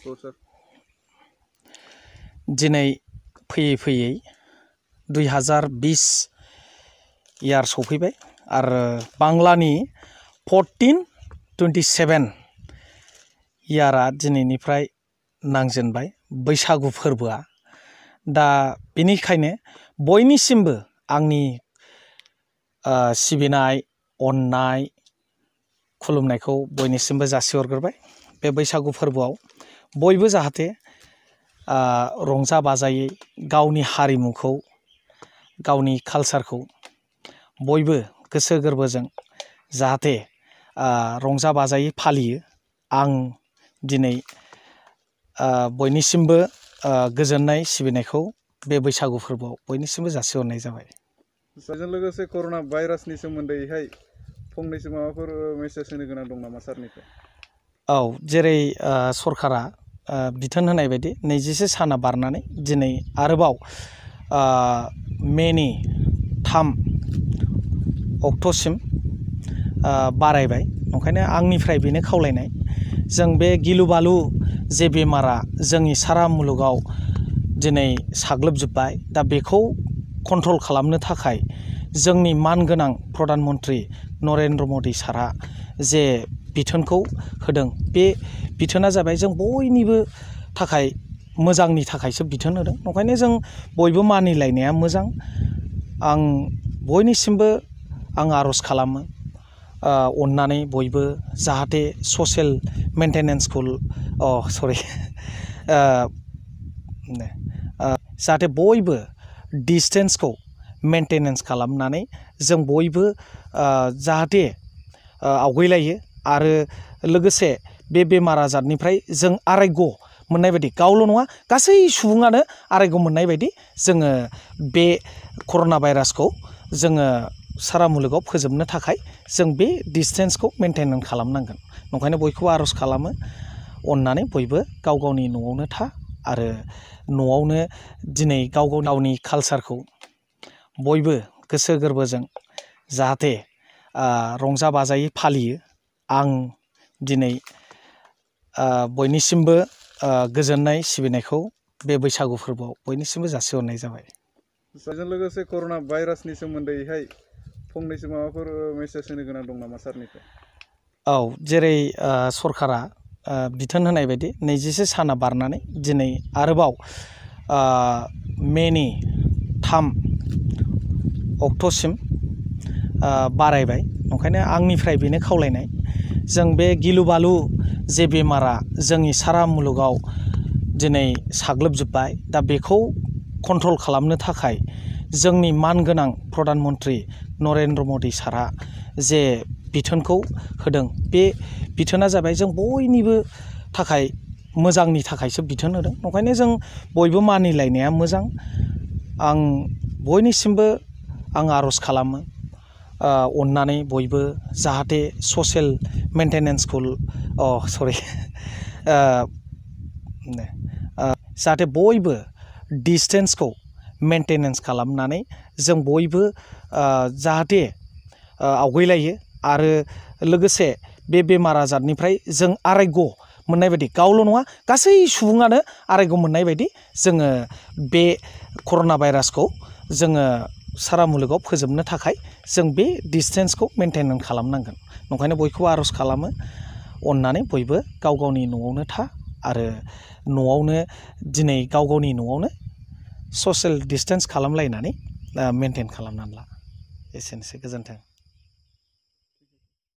सर दिनै फैयै फैयै 2020 इयार सफैबाय आरो बांलानि 1427 इयारा दिनैनिफ्राय नांजेनबाय बैसागु फोरबोआ। दा बेनिखायनो बयनिसिमबो आंनि सिबिनाय अननाय खुलुमनायखौ बयनिसिमबो जासिहरग्रोबाय। बे बैसागु फोरबोआव बयबो जाहाथे रंजा बाजायै गावनि हारिमुखौ गावनि कालचारखौ बयबो गोसो गोरबोजों जाहाथे रंजा बाजायै फालियो। आं दिनै बयनिसिमबो गोजोननाय सिबिनायखौ बे बैसागु फोरबोआव बयनिसिमबो जासिहरनाय जाबाय। बेजों लोगोसे कर'ना भाइरासनि सोमोन्दैहाय फंनैसो माबाफोर मेसेज होनो गोनां दं नामा सारनिफ्राय? औ, जेरै सरकारा बिथोन होनाय बायदि 21 साना बारनानै दिनै आरोबाव मेनि 3 अक्ट'सिम बारायबाय। ओंखायनो आंनिफ्राय बेनो खावलायनाय, जों बे गिलु बालु जे बेमारा जोंनि सारा मुलुगाव दिनै साग्लोबजोब्बाय, दा बेखौ कन्ट्रल खालामनो थाखाय जोंनि मानगोनां प्रधान मन्त्रि नरेन्द्र मदि सारआ जे बिथोनखौ होदों, बे बिथोना जाबाय जों बयनिबो थाखाय मोजांनि थाखायसो बिथोन होदों। ओंखायनो जों बयबो मानिलायनाया मोजां। आं बयनिसिमबो आर'ज खालामो, अननानै बयबो जाहाथे ससियेल मेन्टेनेन्सखौ जाहाथे बयबो डिसटेन्सखौ मेन्टेनेन्स खालामनानै जों बयबो जाहाथे आवगायलायो आरो लोगोसे बे बेमार आजारनिफ्राय जों आरायग' मोननाय बायदि, गावल' नङा गासै सुबुङानो आरायग' मोननाय बायदि जोङो बे कर'ना भाइरासखौ जोङो सारा मुलुगाव फोजोबनो थाखाय जों बे डिसटेन्सखौ मेन्टेन खालामनांगोन। ओंखायनो बयखौबो आर'ज खालामो, अननानै बयबो गाव गावनि न'आवनो था आरो न'आवनो दिनै गाव गावनि कालचारखौ बयबो गोसो गोरबोजों जाहाथे रंजा बाजायै फालियो। आं दिनै बयनिसिमबो गोजोननाय सिबिनायखौ बे बैसागु फोरबोआव बयनिसिमबो जासिहरनाय जाबाय। बेजों लोगोसे कर'ना भाइरासनि सोमोन्दैहाय फंनैसो माबाफोर मेसेज होनो गोनां दं नामा सारनिफ्राय? औ, जेरै सरकारा बिथोन होनाय बायदि 21 साना बारनानै दिनै आरोबाव मेनि 3 अक्ट'सिम बारायबाय। ओंखायनो आंनिफ्राय बेनो खावलायनाय, जों बे गिलु बालु जे बेमारा जोंनि सारा मुलुगाव दिनै साग्लोबजोब्बाय, दा बेखौ कन्ट्रल खालामनो थाखाय जोंनि मानगोनां प्रधान मन्त्रि नरेन्द्र मदि सारआ जे बिथोनखौ होदों, बे बिथोना जाबाय जों बयनिबो थाखाय मोजांनि थाखायसो बिथोन होदों। ओंखायनो जों बयबो मानिलायनाया मोजां। आं बयनिसिमबो आर'ज खालामो, अननानै बयबो जाहाथे ससियेल मेन्टेनेन्सखौ जाहाथे बयबो डिसटेन्सखौ मेन्टेनेन्स खालामनानै जों बयबो जाहाथे आवगायलायो आरो लोगोसे बे बेमार आजारनिफ्राय जों आरायग' मोननाय बायदि, गावल' नङा गासै सुबुङानो आरायग' मोननाय बायदि जोङो बे कर'ना भाइरासखौ जोङो सारा मुलुगाव फोजोबनो थाखाय जों बे डिसटेन्सखौ मेन्टेन खालामनांगोन। ओंखायनो बयखौबो आर'ज खालामो, अननानै बयबो गाव गावनि न'आवनो था आरो न'आवनो दिनै गाव गावनि न'आवनो ससियेल डिसटेन्स खालामलायनानै मेन्टेन खालामनानै ला। एसेनोसै, गोजोन्थों।